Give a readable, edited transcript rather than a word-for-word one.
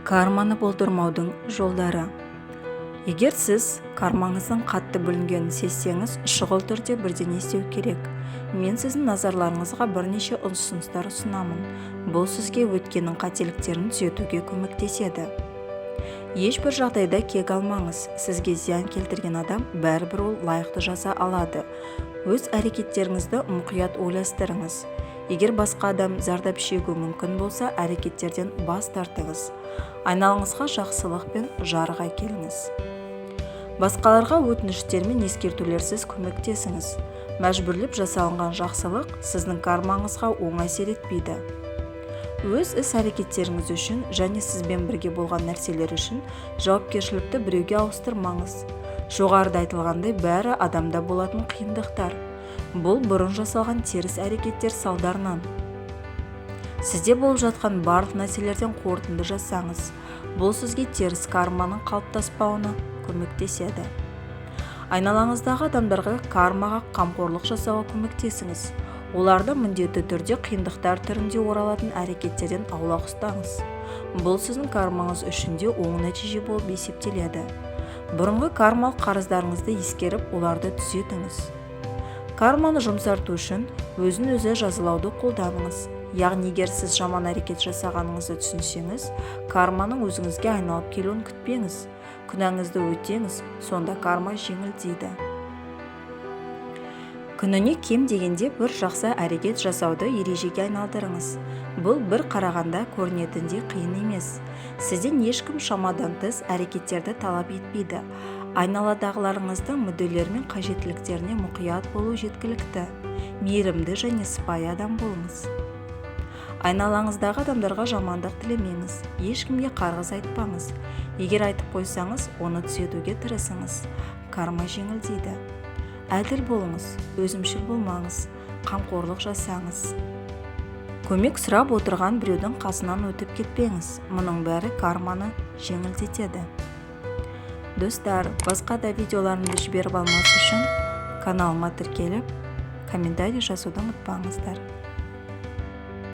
Карманы болдырмаудың жолдары. Егер сіз кармаңыздың қатты бүлінгенін сезсеңіз, шұғыл түрде бірдеңе істеу керек. Мен сіздің назарларыңызға бірнеше ұсыныстар ұсынамын. Бұл сізге өткеннің қателіктерін түзетуге көмектеседі. Ешбір жағдайда кек алмаңыз. Сізге зиян келтірген адам бәрібір ол лайықты жаза алады. Өз әрекеттеріңізді мұқият ойластырыңыз. Егер басқа адам зардап шегуі мүмкін болса, әрекеттерден бас тартыңыз. Айналаңызға жақсылық пен жарық әкеліңіз. Басқаларға өтініштер мен ескертулерсіз көмектесіңіз. Мәжбүрлеп жасалынған жақсылық сіздің кармаңызға оң әсер етпейді. Өз іс-әрекеттеріңіз үшін және сізбен бірге болған нәрселер үшін жауапкершілікті біреуге ауыстырмаңыз. Жоғарыда айтылғандай, бәрі адамда болатын қиындықтар. Бұл бұрын жасалған теріс әрекеттер салдарынан. Сізде болып жатқан барлық нәрселерден қорытынды жасаңыз. Бұл сізге теріс карманың қалыптаспауына көмектеседі. Айналаңыздағы адамдарға кармаға қамқорлық жасауға көмектесіңіз. Оларды міндетті түрде қиындықтар түрінде оралатын әрекеттерден аулақ ұстаңыз. Бұл сіздің кармаңыз үшін де оң нәтиже болып есептеледі. Бұрынғы кармалық қарыздарыңызды ескеріп, оларды түзетіңіз. Карманы жұмсарту үшін өзін өзі жазалауды қолданыңыз. Яғни егер сіз жаман әрекет жасағаныңызды түсінсеңіз, карманың өзіңізге айналып келуін күтпеңіз. Күнәңізді өтеңіз, сонда карма жеңілдейді. Күніне кем дегенде бір жақсы әрекет жасауды ережеге айналдырыңыз. Бұл бір қарағанда көрінетіндей қиын емес. Сізден ешкім шамадан тыс әрекеттерді талап етпейді. Айналадағыларыңыздың мүдделері мен қажеттіліктеріне мұқият болу жеткілікті. Мейірімді және сыпайы адам болыңыз. Айналаңыздағы адамдарға жамандық тілемеңіз. Ешкімге қарғыс айтпаңыз. Егер айтып қойсаңыз, оны түзетуге тырысыңыз. Карма жеңілдейді. Әділ болыңыз, өзімшіл болмаңыз, қамқорлық жасаңыз. Көмек сұрап отырған біреудің қасынан өтіп кетпеңіз. Мұның бәрі карманы жеңілдетеді. Достар, басқа да видеоларымды жіберіп алмас үшін каналыма тіркеліп, комментарий жазуды ұмытпаңыздар.